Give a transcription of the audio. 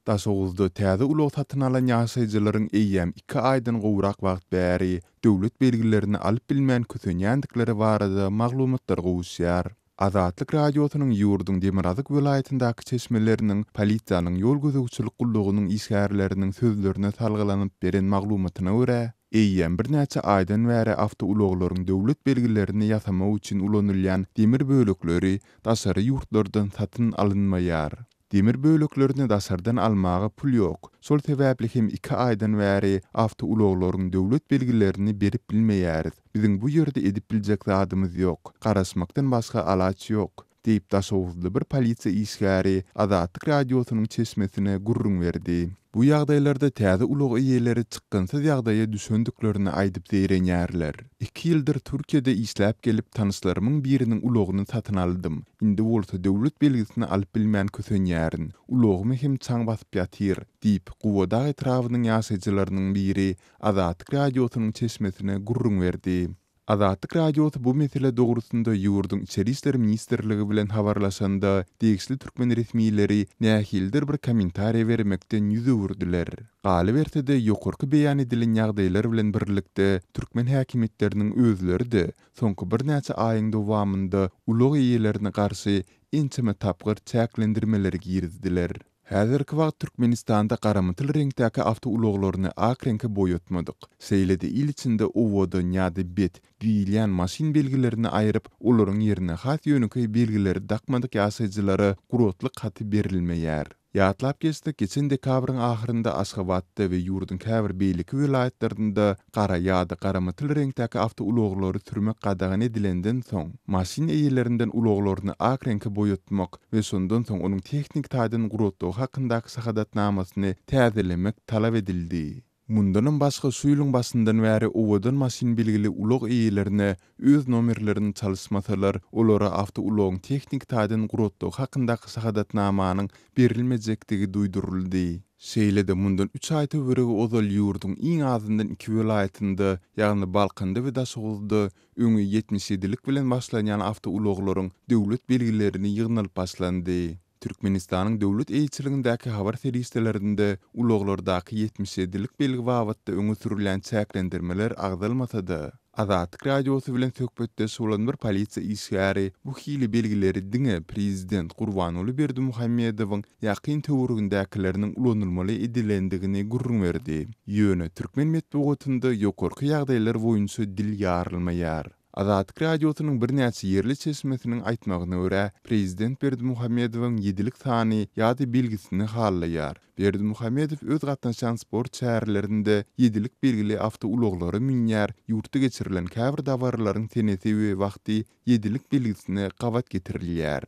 Daşoguzda täze ulag satyn alan ýaşaýjylaryň eýýäm iki aýdan gowrak wagt bäri döwlet belgilerini alyp bilmän kösenýändikleri barada maglumatlar gowuşýar. Azatlyk Radiosynyň ýurduň demirgazyk welaýatyndaky çeşmeleriniň polisiýanyň ýol gözegçilik gullugynyň işgärleriniň sözlerine salgylanyp beren maglumatyna görä, eýýäm birnäçe aýdan bäri awtoulaglaryň döwlet belgilerini ýasamak üçin ulanylýan demir bölekleri daşary ýurtlardan satyn alynmaýar. Demir böleklerini daşardan almaga pul ýok. Şol sebäpli hem iki aýdan bäri awtoulaglaryň döwlet belgilerini berip bilmeýäris. Biziň bu ýerde edip biljek zadymyz ýok. Garaşmakdan başga alaç ýok, diýip, daşoguzly bir polisiýa işgäri Azatlyk Radiosynyň çeşmesine gürrüň berdi. Bu ýagdaýlarda täze ulag eýeleri çykgynsyz ýagdaýa düşendiklerini aýdyp zeýrenýärler. Iki ýyldyr Türkiýede işläp gelip, tanyşlarymyň biriniň ulagyny satyn aldym. Indi bolsa döwlet belgisini alyp bilmän kösenýärin. Ulagymy hem çaň basyp ýatyr, diýip, Gubadag etrabynyň ýaşaýjylarynyň biri Azatlyk Radiosynyň çeşmesine gürrüň berdi. Azatlyk Radiosy bu mesele dogrusynda ýurduň Içeri işler ministrligi bilen habarlaşanda, degişli türkmen resmileri nähilidir bir kommentariýa bermekden ýüz öwürdiler. Galyberse-de, ýokarky beýan edilen ýagdaýlar bilen birlikde, türkmen häkimiýetleriniň özleri-de soňky birnäçe aýyň dowamynda ulag eýelerine garşy ençeme tapgyr çäklendirmeleri girizdiler. Häzirki wagt Türkmenistanda garamytyl reňkdäki awtoulaglaryny ak reňke boýatmadyk, şeýle-de il içinde owadan ýa-da bet diýilýän maşyn belgilerini aýryp, olaryň ýerine has ýönekeý belgileri dakmadyk ýaşaýjylara guratlyk haty berilmeýär. Ýatlap geçsek, geçen dekabryň ahyrynda Aşgabatda we ýurduň käbir beýleki welaýatlarynda gara ýa-da garamytyl reňkdäki awtoulaglary sürmek gadagan edilenden soň, maşyn eýelerinden ulaglaryny ak reňke boýatmak we şondan soň onuň tehniki taýdan guratlygy hakyndaky şahadatnamasyny täzelemek talap edildi. Mundanam başga şu ýylyň başyndan bäri owadan maşyn belgili ulag eýelerine öz nomerlerini çalyşmasalar, olara awtoulagyň tehniki taýdan guratlygy hakyndaky şahadatnamanyň berilmejekdigi duýduryldy. Şeýle-de mundan üç aý töweregi ozal ýurduň iň azyndan iki welaýatynda, ýagny Balkanda we Daşoguzda öňi 77-lik bilen başlanýan awtoulaglaryň döwlet belgilerini ýygnalyp başlandy. Türkmenistanyň döwlet eýeçiligindäki habar serişdelerinde ulaglardaky 77-lik belgi babatda öňe sürülýän çäklendirmeler agzalmasa-da, Azatlyk Radiosy bilen söhbetdeş bolan bir polisiýa işgäri bu hili belgileri diňe prezident Gurbanguly Berdimuhamedowyň ýakyn töweregindäkileriniň ulanylmaly edilendigini gürrüň berdi. Ýöne türkmen metbugatynda ýokarky ýagdaýlar boýunça dil ýarylmaýar. Azatlyk Radiosynyň birnäçe ýerli çeşmesiniň aýtmagyna görä, prezident Berdimuhamedowyň ýedilik sany ýa-da belgisini halaýar. Berdimuhamedow öz gatnaşýan sport çärelerinde ýedilik belgili awtoulaglara münýär, ýurtda geçirilen käbir dabaralaryň senesi we wagty ýedilik belgisine gabat getirilýär.